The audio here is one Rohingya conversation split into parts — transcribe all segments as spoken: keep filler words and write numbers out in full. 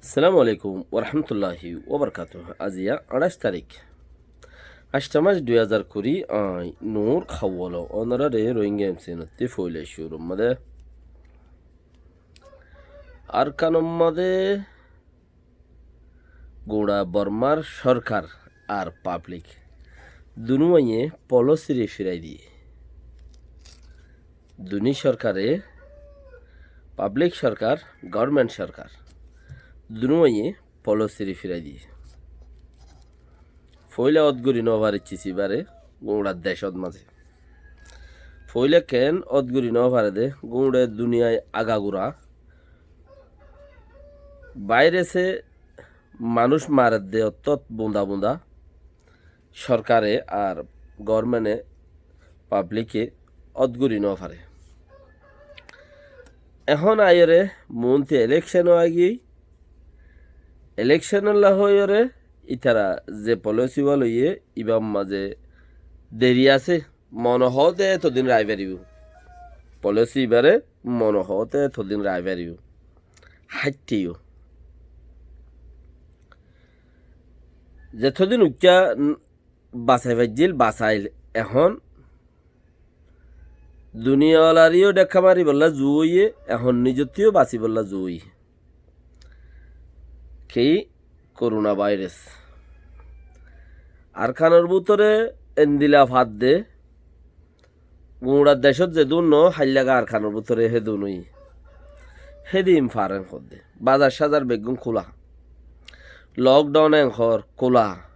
Assalamu alaikum warahmatulláhi wabarakátuhu. Aziya añçáic tarík, añctá mac dui házar kuri, añí Nur Hawwalo ónorare Rohingya M C N ottú foila cúrur mazé Arkanor mazé guñça Bormar sórkar ar pablik dunúwaye polósire firai diyé. Duní sórkare, pablik sórkar, goórment sórkar, dunúwaye polósire firai diyé. Foila ót gorí nofaré cisibare guñça decót mazé. Foila keén ót gorí nofaré dé, guñça duniyai agagura báirese manúic maredde ottót bunda bunda sórkare ar goórmente pablike ót gorí nofaré. Ehón aiyóre muúntu elekcon ó aigiyói, elekcon olla hoiyóre ítara ze polósi wá loiyé íbar mazé deri asé, mone hoóde etodin raái faribóu. Polósi íbare mone hoóde etodin raái faribóu. Háitte yó. Zetodin uikká basai faijjíl, basail. Ehón duniya olaré yó dhekká maribólla zuú óiye, ehón nizottú yó basibolla zuú óiye. Ki? Korona bairas. Arkanor bútore endila fadde, guñça decót zedún noó, háillaga Arkanor bútore hédun óiye. Hédin far en hoódde. Bazar sázar beggún kúla. Lokdhaun en hoór kúla.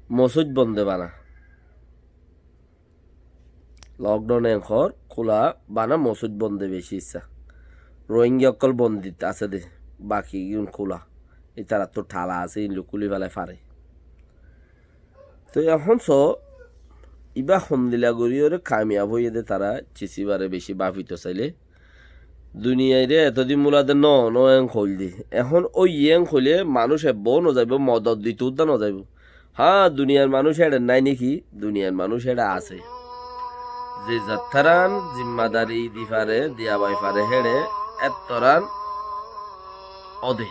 Mosóid bonde bana. Lokdhaun en hoór kúla bana, mosóid bonde bicí issá. Rohingya ókkol bondit asé dé, bakigún kúla. Ítarattú thala asé, ín loi kúli félai fare. Toi ehón soó, ibá hondila goríyoré kamiyab óiye dé tará cisibare bicí bafito sailé. Duniyairé etodin búlade noó, noó en hoildé. Ehón óiye en hoilé manúic ebbóu nozaibóu, modot ditou údda nozaibóu. Hañ, duniyair manúic éçe nái néki? Duniyair manúic éçe asé. Ze zattáran zimmadari di fare, diya bai fare héçe, héttoran óde.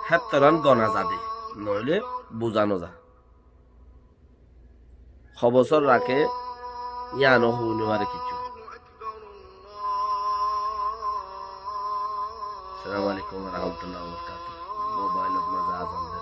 Héttoran gona zade, noóile buzá nozá. Hobosór raké, yíano hoói nofaré kiccú. Assalamu alaikum warahmatullahi wabarakatuh. Mobailot mazé azan de.